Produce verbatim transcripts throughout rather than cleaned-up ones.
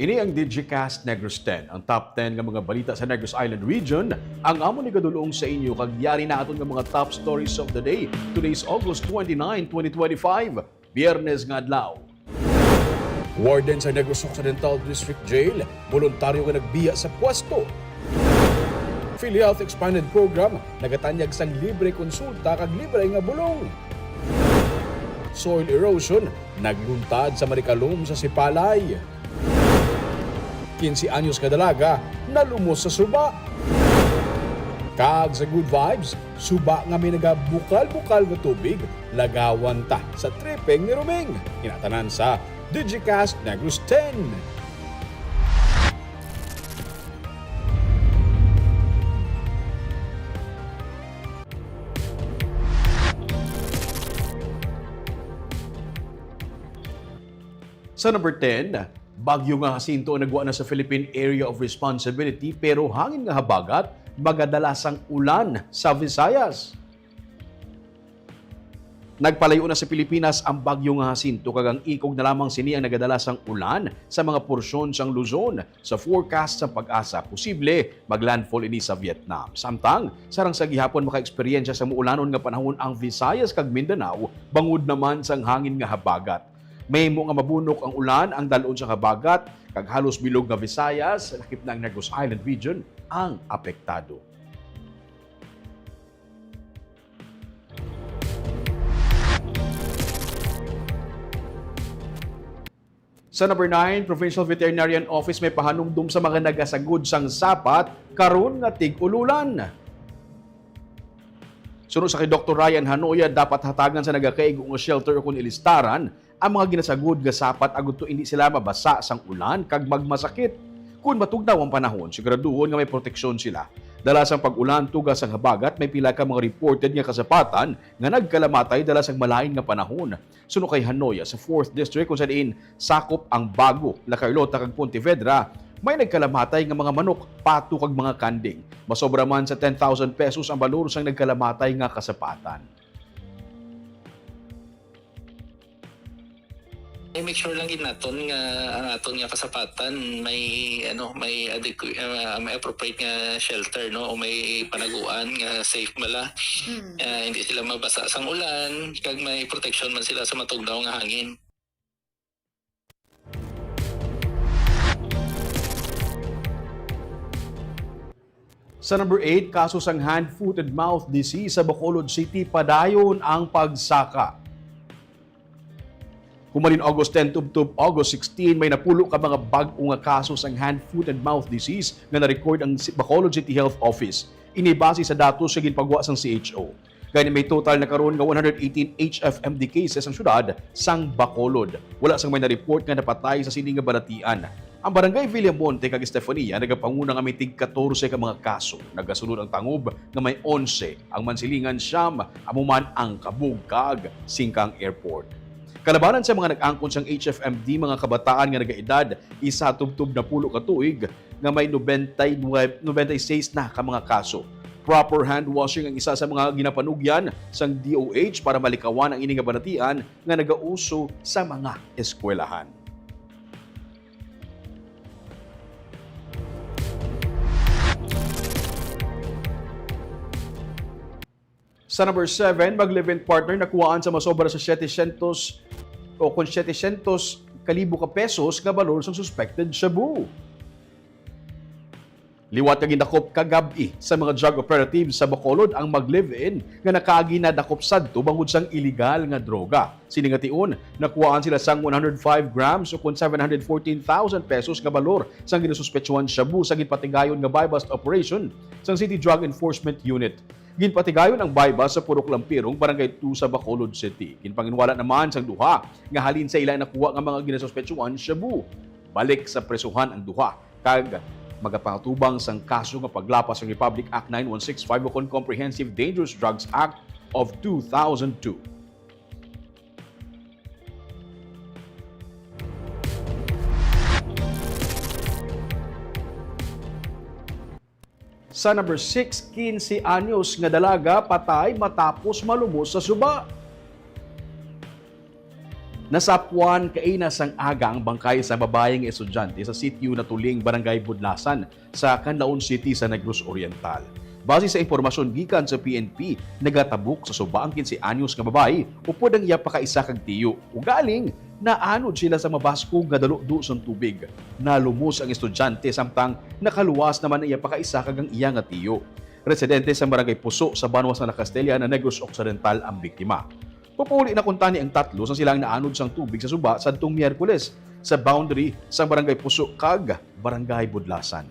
Ini ang Digicast Negros ten, ang top ten nga mga balita sa Negros Island Region, ang amon igadulong sa inyo kag yari na aton nga mga top stories of the day. Today is August twenty-nine, twenty twenty-five, Biyernes nga adlaw. Warden sa Negros Occidental District Jail, boluntaryo nga nagbiya sa pwesto. PhilHealth Expanded Program, nagatanyag sang libre konsulta kag libre nga bulong. Soil erosion, nagluntad sa Marikalom sa Sipalay. Quince anyos nga dalaga, nalumos sa suba. Kag sa good vibes, suba nga may nagabukal-bukal nga tubig, lagawan ta sa tripping ni Roming. Inatanan sa Digicast Negros ten. Sa number ten, Bagyo nga Jacinto ang nagwa na sa Philippine Area of Responsibility, pero hangin nga habagat magadala sang ulan sa Visayas. Nagpalayo na sa Pilipinas ang Bagyo nga Jacinto, kag ang ikog na lamang sini ang nagadala sang ulan sa mga porsyon sang Luzon. Sa forecast sang PAGASA, posible mag-landfall ini sa Vietnam. Samtang, sarang sa gihapon makaeksperyensya sa muulanon nga panahon ang Visayas kag Mindanao, bangod naman sang hangin nga habagat. Mahimo nga mabunok ang ulan, ang dal-on sang habagat, kag halos bilog nga Visayas, lakip na ang Negros Island Region ang apektado. Sa number nine, Provincial Veterinarian Office may pahanumdom sa mga nagasagod sang sapat karon nga tig-ululan. Suno sa kay Doktor Ryan Hanoya, dapat hatagan sa nagakaigo nga shelter o kon ilistaran ang mga ginasagod nga sapat agud to indi sila mabasa sang ulan kag magmasakit. Kon matugnaw ang panahon, siguraduhon nga may proteksyon sila. Dala sang pag-ulan, tuga sang habagat, may pila ka mga reported nga kasapatan nga nagkalamatay dala sang malain nga panahon. Suno kay Hanoya, sa fourth District, kung sa diin sakop ang Bago, La Carlota, kag Pontevedra, may nagkalamatay nga mga manok, pato, kag mga kanding. Masobra man sa ten thousand pesos ang balor sang nagkalamatay nga kasapatan. I-make sure lang gid naton nga ang aton nga kasapatan may, ano, may adequ-, ah, may appropriate nga shelter, no, o may panaguan nga safe bala. Mm. Ah, hindi sila mabasa sang ulan, kag may protection man sila sa matugnaw nga hangin. Sa number eight, kaso sang hand, foot, and mouth disease sa Bacolod City, padayon ang pagsaka. Humalin August ten tubtob August sixteen, may napulo ka mga bag-o nga kaso sang hand, foot, and mouth disease nga na-record ang si-, Bacolod City Health Office. Ini base sa datos nga ginpagwa sang C H O. Gani may total na karon nga one hundred eighteen H F M D cases ang syudad sang Bacolod. Wala sang may na-report nga napatay sa sini nga balatian. Ang Barangay Villamonte kag Estefania nagapanguna nga may tig katorse ka mga kaso. Nagasunod ang Tangub nga may onse, ang Mansilingan siyam, amo man ang Cabug kag Singkang Airport. Kalabanan sa mga nag-angkon sang H F M D, mga kabataan nga nagaedad isa tubtob napulo ka tuig nga may nobenta y nuebe, nobenta y seis na ka mga kaso. Proper hand washing ang isa sa mga ginapanugyan sang D O H para malikawan ang ini nga balatian nga nagauso sa mga eskwelahan. Sa number seven, mag-live-in partner nakuhaan sa masobra sa setecientos o kon setecientos kalibo ka pesos nga balor sang suspected shabu. Liwat nga gindakop kagab-i sa mga drug operatives sa Bacolod ang mag-live-in nga nakaagi nadakop sadto bangod sang iligal nga droga. Sini nga tion, nakuhaan sila sang one hundred five grams o kon seven hundred fourteen thousand pesos nga balor sang ginasuspetsuhan shabu sa ginpatigayon nga buy-bust operation sang City Drug Enforcement Unit. Ginpatigayon ang buy-bust sa Purok Lampirong, Barangay two sa Bacolod City. Ginpanginwala naman sang duha nga halin sa ila nakuha nga mga ginasuspetsuhan shabu. Balik sa presohan ang duha kag magapangtubang sang kaso nga paglapas sa Republic Act nine one six five ukon Comprehensive Dangerous Drugs Act of two thousand two. Sa number six, quince anyos nga dalaga patay matapos malumos sa suba. Nasapuan kaina sang aga ang bangkay sa babayi nga estudyante sa sitio Natuling, Barangay Budlasan, sa Canlaon City sa Negros Oriental. Base sa impormasyon gikan sa P N P, nagatabok sa suba ang kinse anyos nga babayi upod ang iya pakaisa kag tiyo. Ugaling, naanod sila sa mabaskog nga daludo sang tubig. Nalumos ang estudyante samtang nakaluwas naman ang iya pakaisa kag ang iya nga tiyo. Residente sa Barangay Puso sa banwa sa La Castellana, Negros Occidental ang biktima. Papauli na kuntani ang tatlo sa silang naanod sang tubig sa suba sadtong Miyerkules sa boundary sa Barangay Puso kag Barangay Budlasan.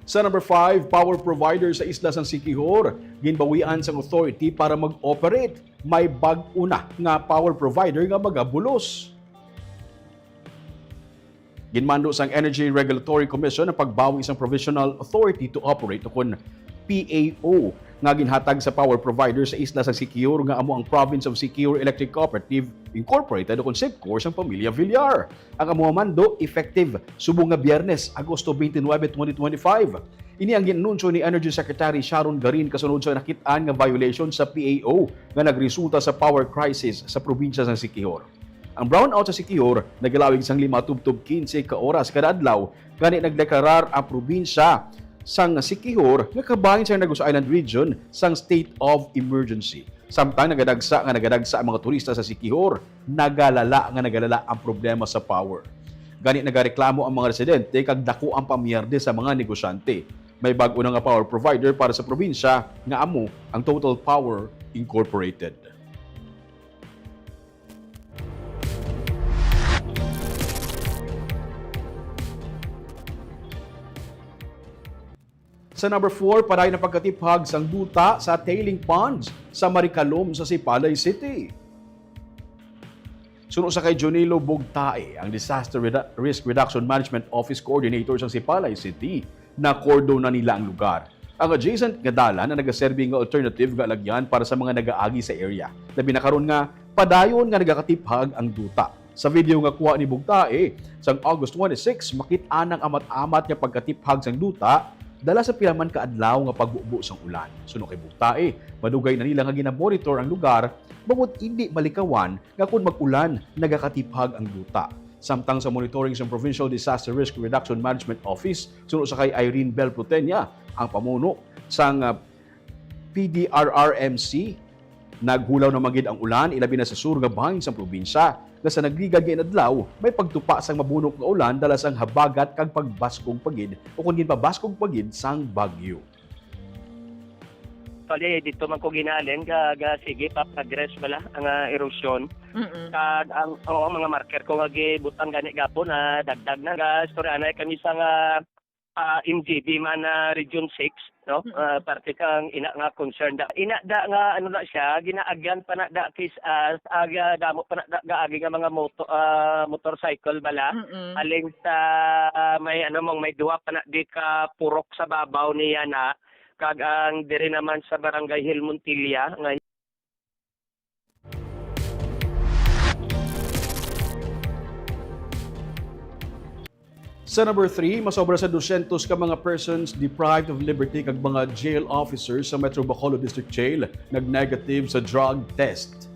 Sa number five, power provider sa isla sang Siquijor, ginbawian sang authority para mag-operate. May bag-o na nga power provider nga magabulos. Ginmando sang Energy Regulatory Commission ang pagbawi sang Provisional Authority to Operate, o kon P A O, nga ginhatag sa power provider sa isla sang Siquijor, nga amo ang Province of Siquijor Electric Cooperative Incorporated, o kon SEPCOR, sang pamilya Villar. Ang amo nga mando effective subong nga Biyernes, Agosto twenty-nine, twenty twenty-five. Ini ang gin-anunsyo ni Energy Secretary Sharon Garin kasunod sa nakit-an nga violation sa P A O nga nagresulta sa power crisis sa probinsya sang Siquijor. Ang brownout sa Siquijor nagalawig sang lima tubtob quince ka oras kada adlaw, gani nagdeklarar ang probinsya sang Siquijor nga kabahin sa Negros Island Region sang state of emergency. Samtang nagadagsa nga nagadagsa ang mga turista sa Siquijor, nagalala nga nagalala ang problema sa power. Gani nagareklamo ang mga residente kag dako ang pamierde sa mga negosyante. May bag-o na nga power provider para sa probinsya nga amo ang Total Power Incorporated. Sa number four, padayon ang pagkatiphag sang duta sa tailing ponds sa Maricalom sa Sipalay City. Suno sa kay Junilo Bugtae, ang Disaster Redu-, Risk Reduction Management Office Coordinator sa Sipalay City, na-cordon na nila ang lugar. Ang adjacent nga dalan ang nagaserbi nga alternative nga alagyan para sa mga nagaagi sa area, labi na karon nga padayon nga nagakatiphag ang duta. Sa video nga kuha ni Bugtae sang August twenty-six, makit-an ang amat-amat nga pagkatiphag sang duta dala sa pila man ka adlaw nga pagbubo sang ulan. Suno kay Bugtae, madugay na nila nga ginamonitor ang lugar, bangod indi malikawan nga kon mag-ulan, nagakatiphag ang duta. Samtang sa monitoring sang Provincial Disaster Risk Reduction Management Office, suno sa kay Irene Bel Protenia, ang pamuno sang, ah, P D R R M C, naghulaw na man gid ang ulan, ilabi na sa sur nga bahin sang probinsya, nga sa nagligad nga inadlaw, may pagtupa sang mabunok nga ulan dala sang habagat kag pagbaskog pa gid o kon ginpabaskog pa gid sang bagyo. Actually, dito man ko ginhalin, ga, ga, sige pa, progress bala ang, ah, erosyon. Mm-mm. Kag ang, oo, mga marker ko nga gibutang gani gapon, ah, dagdag na. Ga, istorya na kami sa nga, ah, M G B man, ah, Region six, no? Mm-mm. Ah, parte kang ina nga concern da. Ina da nga, ano na siya, ginaagyan pa na da kis, ah, aga, damo pa na da gaagi nga mga moto-, ah, motorcycle bala. Mm-mm. Alin sa, ah, may, ano, mong may duwa pa na di ka purok sa babaw niya na, kag ang diri naman sa Barangay Hill Montilla nga Sa number three, masobra sa dosyentos ka mga persons deprived of liberty kag mga jail officers sa Metro Bacolod District Jail nag-negative sa drug test.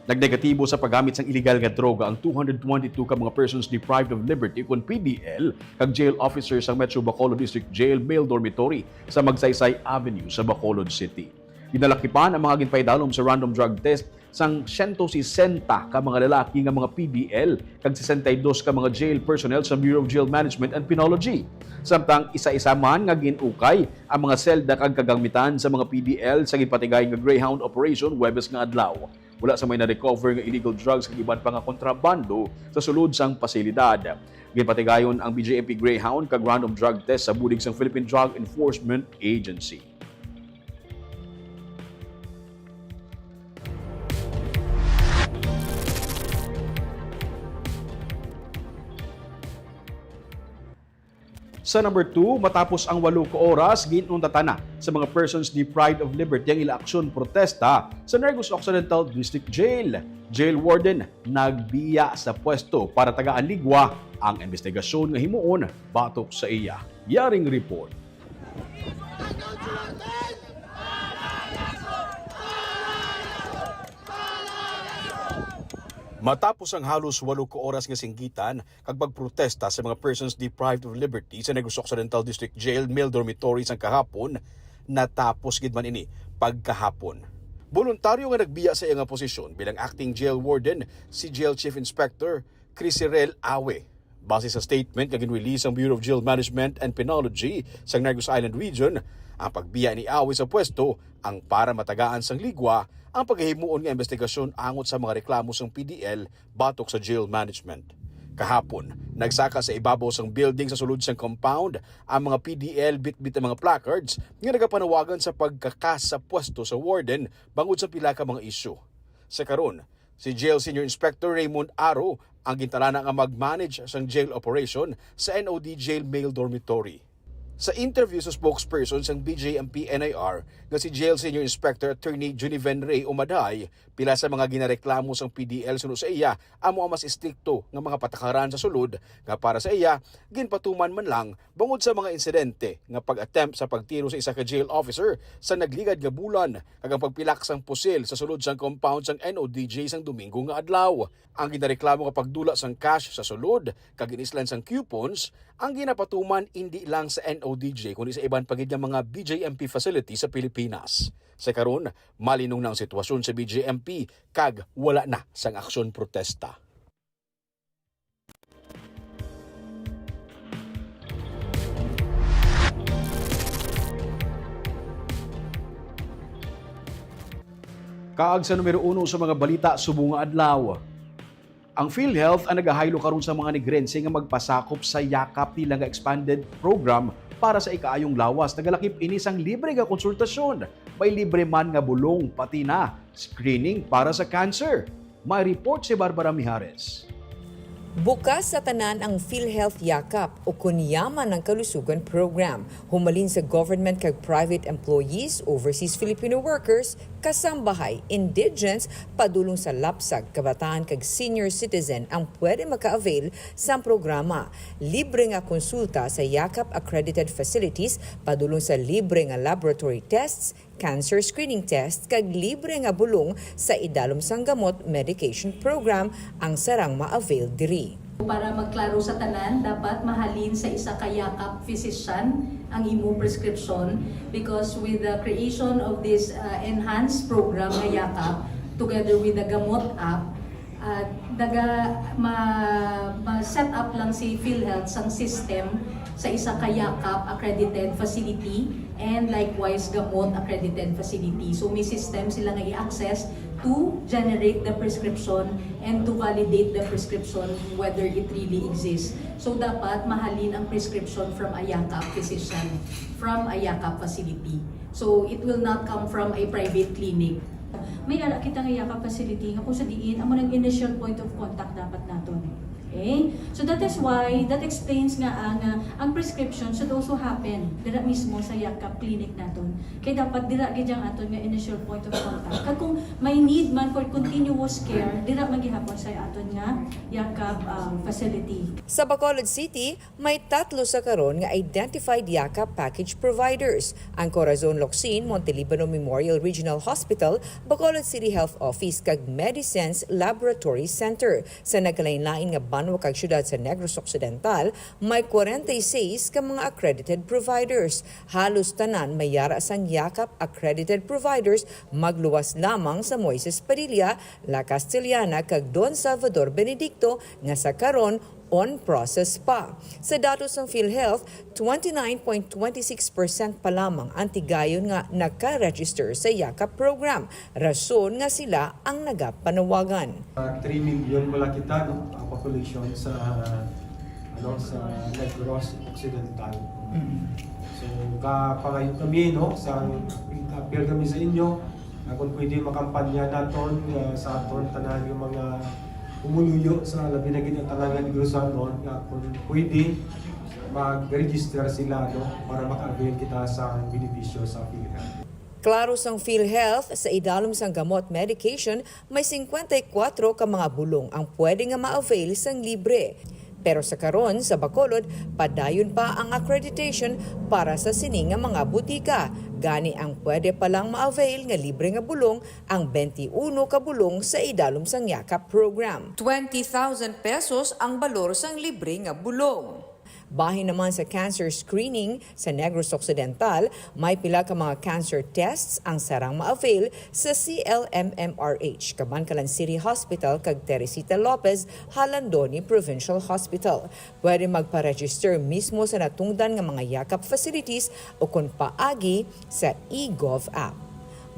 Nagnegatibo sa paggamit sang iligal nga droga ang two hundred twenty-two ka mga persons deprived of liberty, kon P D L, kag jail officers sang Metro Bacolod District Jail Male Dormitory sa Magsaysay Avenue sa Bacolod City. Ginalakipan ang mga ginpaidalom sa random drug test sang siyento sesenta ka mga lalaki nga mga P D L kag sesenta y dos ka mga jail personnel sa Bureau of Jail Management and Penology. Samtang isa-isa man nga gin-ukay ang mga selda kag kagamitan sa mga P D L sa ginpatigay nga Greyhound Operation Huwebes nga adlaw. Wala sa may na-recover nga illegal drugs kag iban pa nga kontrabando sa sulod sang pasilidad. Ginpatigayon ang B J M P Greyhound kag random drug test sa bulig sang Philippine Drug Enforcement Agency. Sa number two, matapos ang walo ka oras, gin-untatan na sa mga persons deprived of liberty ang ila aksyon protesta sa Negros Occidental District Jail. Jail warden nagbiya sa pwesto para tagaan ligwa ang investigasyon nga himuon batok sa iya. Yaring report. Matapos ang halos walo ka oras nga singgitan kag pagprotesta sa mga persons deprived of liberty sa Negros Occidental District Jail male dormitory sang kahapon, natapos gid man ini pagkahapon. Boluntaryo nga nagbiya sa iya nga posisyon bilang acting jail warden si Jail Chief Inspector Crisirel Awe. Base sa statement nga ginrelease sang Bureau of Jail Management and Penology sang Negros Island Region, ang pagbiya ni Awe sa pwesto ang para matagaan sang ligwa ang paghimuon nga investigasyon angot sa mga reklamo sang P D L batok sa jail management. Kahapon, nagsaka sa ibabaw sang building sa sulod sang compound ang mga P D L bitbit ang mga placards nga nagapanawagan sa pagkakas sa pwesto sa warden bangod sa pila ka mga isyu. Sa karon, si Jail Senior Inspector Raymond Aro ang gintalana nga mag-manage sang jail operation sa N O D jail male dormitory. Sa interview sa spokesperson sang B J M P N I R nga si Jail Senior Inspector Attorney Juniven Ray Umaday, pila sa mga ginareklamo sang P D L suno sa iya amo ang mas estrikto nga mga patakaran sa sulod nga para sa iya ginpatuman man lang bangod sa mga insidente nga pag-attempt sa pagtiro sa isa ka jail officer sa nagligad nga bulan kag ang pagpilak sang pusil sa sulod sang compound sang N O D J sang Domingo nga adlaw. Ang ginareklamo nga pagdula sang cash sa sulod kag ginislan sang coupons ang ginapatuman indi lang sa N O D J kundi sa iban pa gid nga mga B J M P facility sa Pilipinas. Sa karon, malinong na ang sitwasyon sa B J M P kag wala na sang aksyon protesta. Kaag sa numero uno sa mga balita subong nga adlaw. Ang PhilHealth ang nagahaylo karon sa mga Negrense nga magpasakop sa yakap nila nga expanded program para sa ikaayong lawas. Nagalakip ini sang libre nga konsultasyon. May libre man nga bulong, pati na screening para sa cancer. May report si Barbara Mijares. Bukas sa tanan ang PhilHealth Yakap, ukon Yaman ng Kalusugan Program, humalin sa government kag private employees, overseas Filipino workers, kasambahay, indigents, padulong sa lapsag, kabataan kag senior citizen ang pwede maka-avail sang programa. Libre nga konsulta sa Yakap accredited facilities, padulong sa libre nga laboratory tests, cancer screening test, kag libre nga bulong sa idalom sang gamot medication program ang sarang ma-avail diri. Para magklaro sa tanan, dapat mahalin sa isa ka Yakap physician ang imo prescription, because with the creation of this, uh, enhanced program nga Yakap, together with the Gamot app, uh, naga, ma, ma-set up lang si PhilHealth sang system sa isa ka Yakap accredited facility and likewise Gamot accredited facility. So may system sila nga i-access to generate the prescription and to validate the prescription whether it really exists. So dapat mahalin ang prescription from a Yakap physician, from a Yakap facility. So it will not come from a private clinic. May ara kita nga Yakap facility nga kung sa diin amo nang initial point of contact dapat naton. Okay? So that is why, that explains nga ang, ah, ang prescription should also happen dira mismo sa Yakap clinic naton. Kay dapat dira gid ang aton nga initial point of contact. Kag kung may need man for continuous care, dira man gihapon sa aton nga Yakap, ah, facility. Sa Bacolod City, may tatlo sa karon nga identified Yakap package providers, ang Corazon Locsin Montelibano Memorial Regional Hospital, Bacolod City Health Office, kag Medisense Laboratory Center. Sa nagkalain-lain nga banwa kag syudad sa Negros Occidental, may kwarenta y seis ka mga accredited providers. Halos tanan may yara sang Yakap accredited providers, magluwas lamang sa Moises Padilla, La Castellana, kag Don Salvador Benedicto nga sa karon on process pa. Sa datos sang PhilHealth, twenty-nine point twenty six percent pa lamang ang tigayon nga naka-register sa Yakap program, rason nga sila ang nagapanawagan. Ah, three million wala kita, no, ang population sa, ano, sa Negros Occidental. Mm. So, kapangayo kami, no, sa appeal kami sa inyo, nga kung pwede makampanya naton, ah, sa aton tanan nga mga pumuluyo sa labi na gid ang tanan nga Negrosanon, nga kung pwede, Mag-register sila, no, para maka-avail kita sa benepisyo sa PhilHealth. Klaro sang PhilHealth, sa idalom sang gamot, medication, may singkwenta y kuwatro ka mga bulong ang pwede nga ma-avail sang libre. Pero sa karon, sa Bacolod, padayon pa ang accreditation para sa sini nga mga butika. Gani, ang pwede pa lang ma-avail nga libre nga bulong ang twenty-one ka bulong sa idalom sang Yakap program. Twenty thousand pesos ang balor sang libre nga bulong. Bahin naman sa cancer screening sa Negros Occidental, may pila ka mga cancer tests ang sarang ma-avail sa C L M M R H, Kabankalan City Hospital, kag Teresita Lopez Jalandoni Provincial Hospital. Pwede magpa-register mismo sa natungdan nga mga Yakap facilities o kon paagi sa eGov app.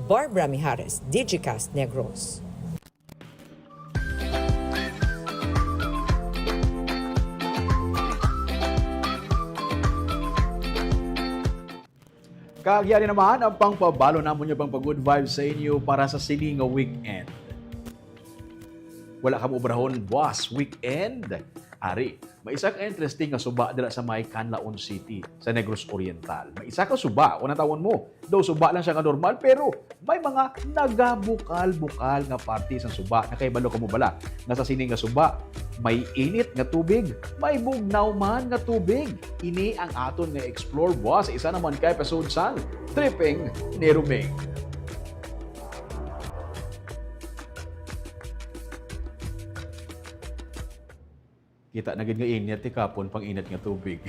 Barbara Mijares, Digicast Negros. Kag yari naman ang pangpabalo namon nga pangpa-good vibes sa inyo para sa sini nga weekend. Wala ka mo obrahon, boss, weekend? Ari, may isa ka interesting nga suba dira sa may Canlaon City, sa Negros Oriental. May isa ka suba, kung natawon mo, daw suba lang siya nga normal, pero may mga nagabukal-bukal nga parte sang suba. Nakahibalo ka mo bala nga sa sini nga suba, may init nga tubig, may bugnaw man nga tubig? Ini ang aton nga explore, boss, sa isa naman ka episode sang Tripping ni Ruming. Kita na gid nga init, ikapon pang init nga tubig.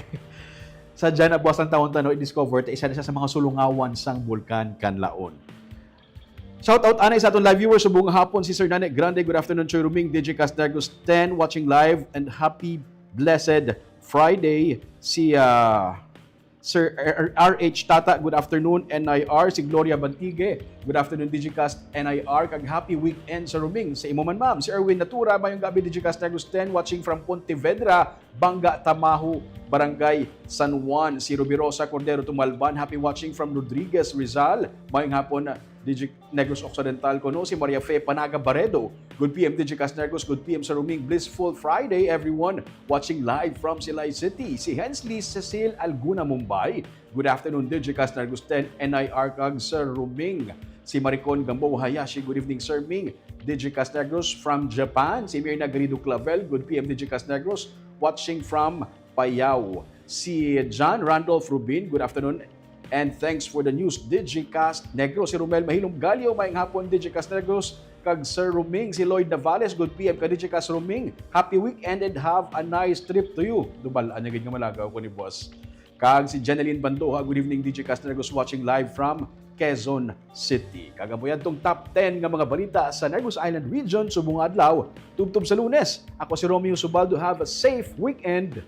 Sa dyan, buwas ang taon tano i-discover ta isa na siya sa mga sulungawan sang Bulkan Kanlaon. Shout out anay sa aton live viewers subong nga hapon, si Sir Nane Grande, good afternoon, Choy Ruming, Digicast Negros ten, watching live, and happy blessed Friday. Si ah, Sir R H Tata, good afternoon, N I R. Si Gloria Bantigue, good afternoon, Digicast N I R. Kag happy weekend sa Ruming. Sa imo man, ma'am. Si Erwin Natura, mayong gabi, Digicast Negros ten, watching from Pontevedra, Banga Tamaho, Barangay San Juan. Si Rubirosa Cordero Tumalban, happy watching from Rodriguez, Rizal. Mayong hapon, Digi Negros Occidental kuno. Si Maria Fe Panaga Baredo, good P M Digicast Negros, good P M sa Ruming. Blissful Friday, everyone. Watching live from Silay City. Si Hensley Cecil Alguna Mumbai, good afternoon, Digicast Negros ten, N I R kag Sir Ruming. Si Maricon Gambo Hayashi, good evening, Sir Ming. Digicast Negros from Japan. Si Mirna Garrido Clavel, good P M Digicast Negros, watching from Payao. Si John Randolph Rubin, good afternoon and thanks for the news, Digicast Negros. Si Romel Mahilom Galio, mayong hapon, Digicast Negros. Kag Sir Ruming, si Lloyd Navales, good P M ka Digicast Ruming. Happy weekend and have a nice trip to you. Dubal-an niya gid nga malagaw ko ni boss. Kag si Jeneline Bandoha, good evening, Digicast Negros, watching live from Quezon City. Kag amo yadtong top ten nga mga balita sa Negros Island Region subong nga adlaw, tubtob sa Lunes. Ako si Romeo Subaldo. Have a safe weekend.